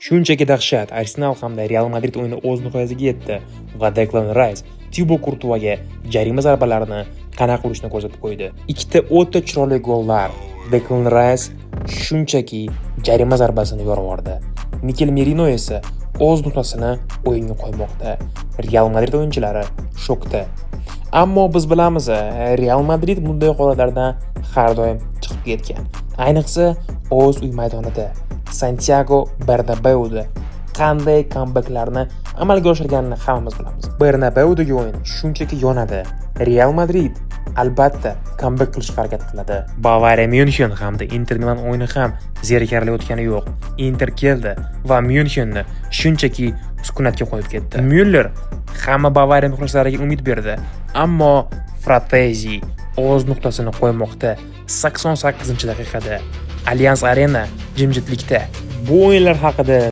Shunchaki dahshat. Arsenal hamda Real Madrid o'yini o'z nihoyasiga yetdi va Deklan Rays Tibo Kurtuaga jarima zarbalarini qanaqa urishni ko'rsatib qo'ydi. Ikkita o'ta chiroyli gollar. Deklan Rays shunchaki jarima zarbasini yorib yubordi. Mikel Merino esa o'z nuqtasini o'yinga qo'ymoqda. Real Madrid o'yinchilari shokda. Ammo biz bilamiz, Real Madrid bunday holatlardan har doim chiqib ketgan. Ayniqsa o'z uy maydonida, Santiago Bernabeuda qanday kambeklarni amalga oshirganini hammamiz bilamiz. Bernabeudagi o'yin shunchaki yonadi. Real Madrid albatta kambek qilishga harakat qiladi. Bavariya Myunxen hamda Inter Milan o'yini ham zerikarli o'tgani yo'q. Inter keldi va Myunxenni shunchaki sukunatga qo'yib ketdi. Myuller hamma Bavariya muxlislariga umid berdi, ammo Fratezi o'z nuqtasini qo'ymoqda 88-daqiqada. Allianz Arena jimjitlikda. Bu o'yinlar haqida